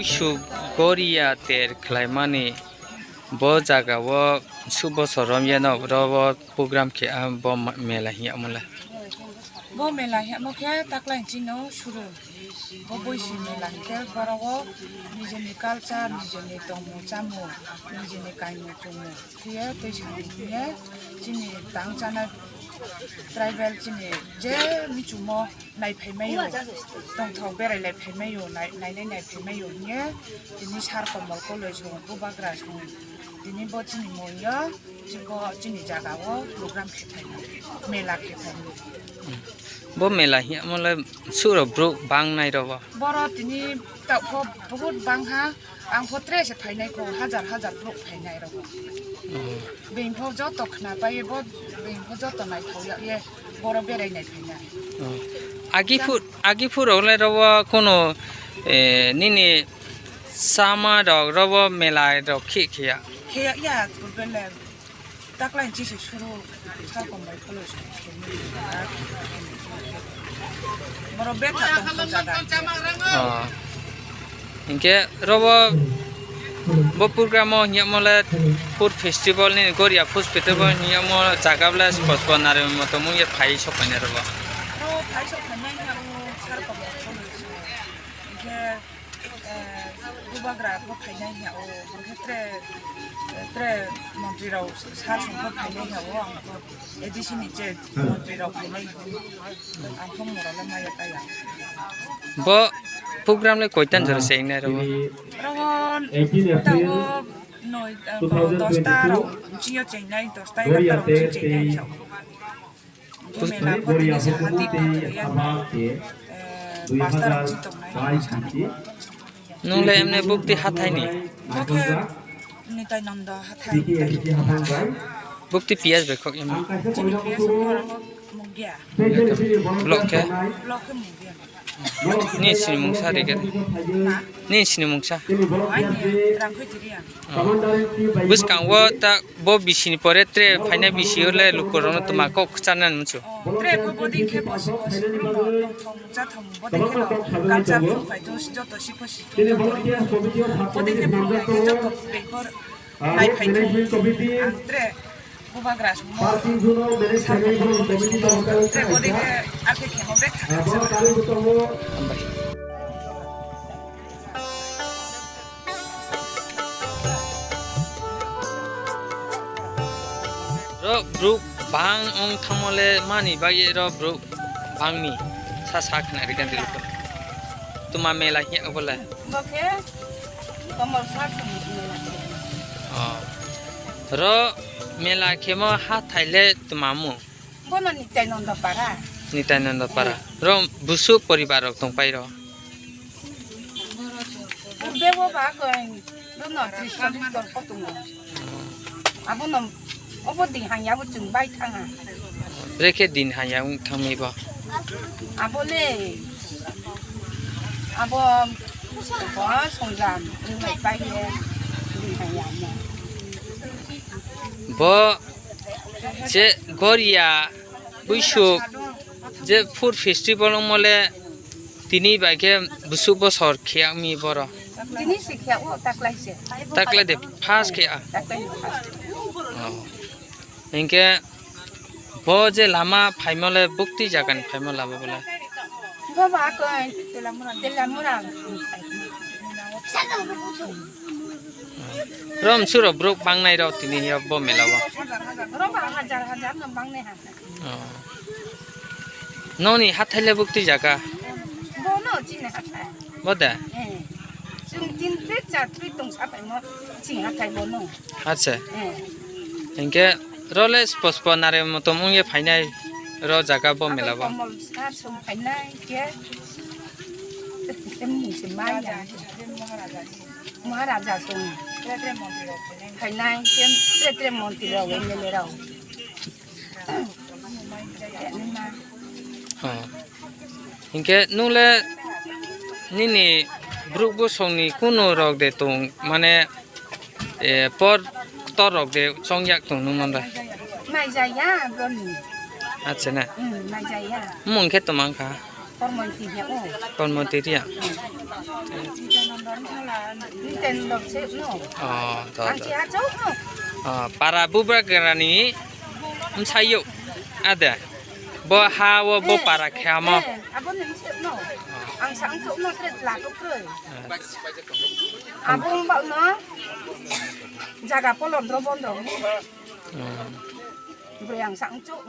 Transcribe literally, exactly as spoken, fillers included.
Suk Goria ter khlaimani bo jaga o suk bosor romya no oro o program khe a bo ma-, mela hinya mole. Bo mela hinyamo khe taklai chino suru. Bo boisi mela hinkhe borok o nijeni culture, nijeni tongmung chamung, nijeni kaimung chumung khe tei samung hinkhe chini tang chana tribal chini je michumo naiphaimaio, tongthok berai lai phaimaio, nai-, nainai naiphaimaio hinkhe tini sar komol koloi song bubagra song tini bo chini moyo. Chini jaga o program khe phaimani, mela khe phaimani. Bo mela hinyamo le suro bro bang nai robo. Boro tini ta pho bahut bang ha, ang pho tre se phainai kho, hajar hajar bro phainai robo. Beng pho joto khna pai bo, beng pho joto nai thok ya ye, boro berai nai phainai. Agi phu, agi phu rok le robo kono, eh, nini sama rok robo mela rok khe khe ya. Khe ya, ya, purbe le. Taklai chisi suru sal kombai kholo suru. Boro betha tong jaga. Ah. Hinkhe robo bo program o hinyamo le food festival ni Goria food festival hinyamo jaga le spos po nari moto mung ye phai sok paina robo. Ro phai sok paina hinyamo sal kombai kholo suru. Hinkhe Eh, bubagra pho phainai hinya o, hwnkhe tre, tre montri rok sar song pho phainai hinya o, ang pho A D C ni je montri rok phainai hinya o, ang pho mora le maya kaya. Bo program le koitan jora chengnai robo? Robo tago noi, eh, dosta rok bisingo chengnai, dosta egarta rok bisingo chengnai hinya o. Nung le emne bukti hathai ni? Bukti piyas bai khok emne. Block khe? Ni sini mungsa rikhe. Ni sini mungsa. Bwskango ta Bo bisi ni pore tre phaina bisi o le luku rok no twma kok kwcharnani muchung. Tre pho bodi khe bo siko sikru no tongthong chathong bodi khe no culture phai to joto siko sikru joto bodi khe phai khe joto bengkor nai phai to ang tre bubagra sumo tre bodi khe akhe khe mo bek kha. Ro bro bang ong thangmole mani bagwi ro bro bangni sa sa khna ri gandri luku. Tuma mela hiya obola. Bokhe komol sa khna mela. Oh. Ro mela khemo ha thaile tumamu. Bono Nitai Nondo Para. Nitai Nondo Para. Ro busu poribar rok tong pai ro. Bebo ba koi, bono tris chollis ghor kotung. Abono obo din hanya bo chwng bai thanga. Brekhe din hanya wng thangmi bo. Abo le. Abo bo songjam wng bai pai ye din hanya mo. Bo Je Goria buisuk je food festival wngmole tini bai khe busuk bosor khiyakmi boro. Tini se khiyao taklai se. Taklai de first khiya. Taklai first. Oh. Hinkhe bo je lama phaimole bukti jagani phaimo lama bole. Bo ba koi Telamura. Telamura. Rom suro bruk bangnai rok tini hiya bo mela o. Rom ba hajar hajar no bangnai ha. Oh. Noni hathai le bukti jaga. Bono chini hathai. Bo da? Eh. Chwng tin plate cha twi tong sa paimo chini hathai bono. Acha. Eh. Hinkhe role spos po nare motom wngye phainai ro jaga bo mela bo. Komol sar sum phainai ke. Tem ni se mai ya. Maharaja song. Phainai, tre, tre montri rok, M L A rok. Oh. Hinkhe nung le nini bruk bosong ni kunu rok de tong, mane, eh, por tor rok de chong yak tong nung non da? Mai jaya broni. Acha na? Hmm, mai jaya. Mung khe tomang kha? Kormonti ya, oh. Kormonti ya. Nintendo se no. Oh, to, to. Ang siya chok no. Oh, para bubra gerani msayo. Ada. Bo ha wo bo para khamo. Eh, abo ni se no. Ang sang chok no tre la to tre. Abo ba no. Jaga polondro bondo. Hmm. Bre ang sang chok.